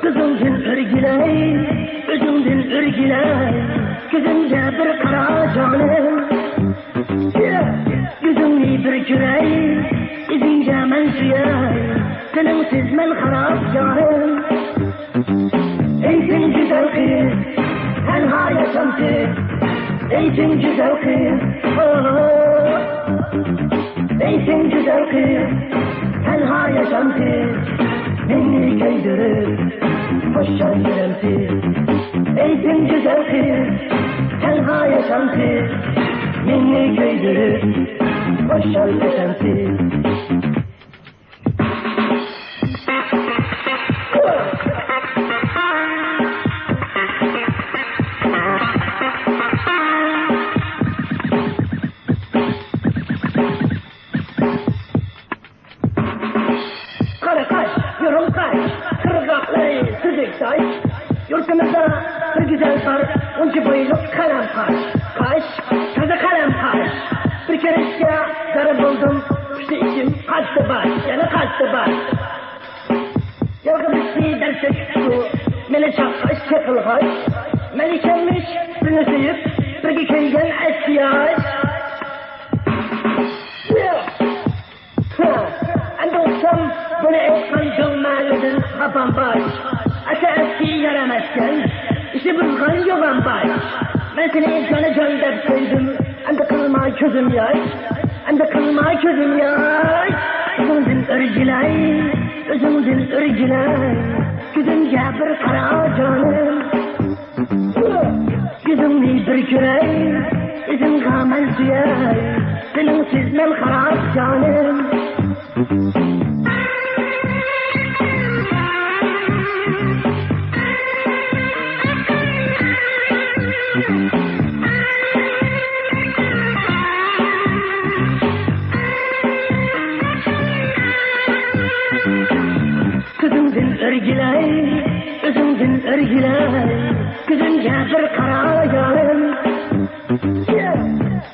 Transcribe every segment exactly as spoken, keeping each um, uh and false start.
كۆزۈڭدىن ئۆرگىلەي، ئۆزۈڭدىن ئۆرگىلەي، كۆزۈمگە بىر قارا جانىم. يۈزۈڭنى بىر كۆرەي، ئىزىڭگە مەن سۆيەي، سېنىڭسىز مەن خاراب جانىم. ئەي سەن گۈزەل قىز، تەنھا ياشامسىز. ئەي سەن گۈزەل قىز، ئوھ. ئەي سەن گۈزەل قىز، تەنھا ياشامسىز. مېنى كۆيدۈرۈپ، خۇشال يۈرەمسىز. ئەي سەن گۈزەل قىز، تەنھا ياشامسىز. مېنى كۆيدۈرۈپ، خۇشال يۈرەمسىز. قارا قاش، يورۇق قاش، قىرغاقلىرى سۈزۈك تاش. يۇرتىمىزدا بىر گۈزەل بار، ئۇنچە بويلۇق قەلەم قاش. قاش، تازا قەلەم قاش. بىر كۆرۈشكە زار بولدۇم، پۇشتى ئىچىم قاتتى باش، يەنە قاتتى باش. يالغىزلىقنى دەرسكە تۇتۇپ، مېنى چاققاچ، چېقىلغاچ، مەن ئىكەنمىش بىرنى سۆيۈپ، بىرگە كۆيگەن ئەسكى ياش. ئەمدى ئۇقسام بۇنى ئېيتقان دۆڭمەلىدىن خاپام باش. ئاشۇ ئەسكى يار ئەمەسكەن، ئىشى بۇزغان يوغان باش. مەن سېنى جانىجان دەپ سۆيدۈم، ئەمدى قىلما كۆزۈم ياش. ئەمدى قىلما كۆزۈم ياش. ئۆزۈڭدىن ئۆرگىلەي، ئۆزۈڭدىن ئۆرگىلەي، كۆزۈمگە بىر قارا جانىم. يۈزۈڭنى بىر كۆرەي، ئىزىڭغا مەن سۆيەي، سېنىڭسىز مەن خاراب جانىم. كۆزۈڭدىن ئۆرگىلەي، ئۆزۈڭدىن ئۆرگىلەي، كۆزۈمگە بىر قارا يارىم.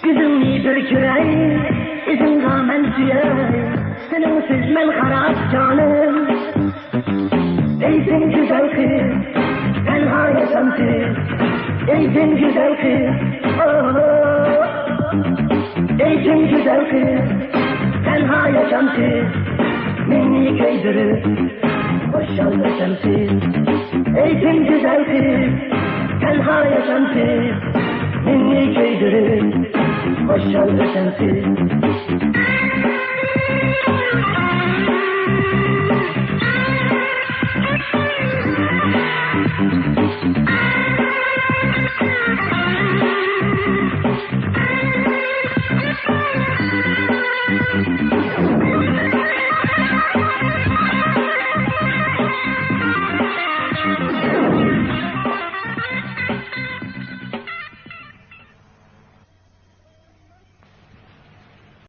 يۈزۈڭنى بىر كۆرەي، ئىزىڭغا مەن سۆيەي، سېنىڭسىز مەن خاراب جانىم. ئەي سەن گۈزەل قىز، تەنھا ياشامسىز. ئەي سەن گۈزەل قىز، ئوھ. ئەي سەن گۈزەل قىز، تەنھا ياشامسىز. مېنى كۆيدۈرۈپ، خۇشال ئۆتەمسىز. ئەي سەن گۈزەل قىز، تەنھا ياشامسىز. مېنى كۆيدۈرۈپ، خۇشال ئۆتەمسىز.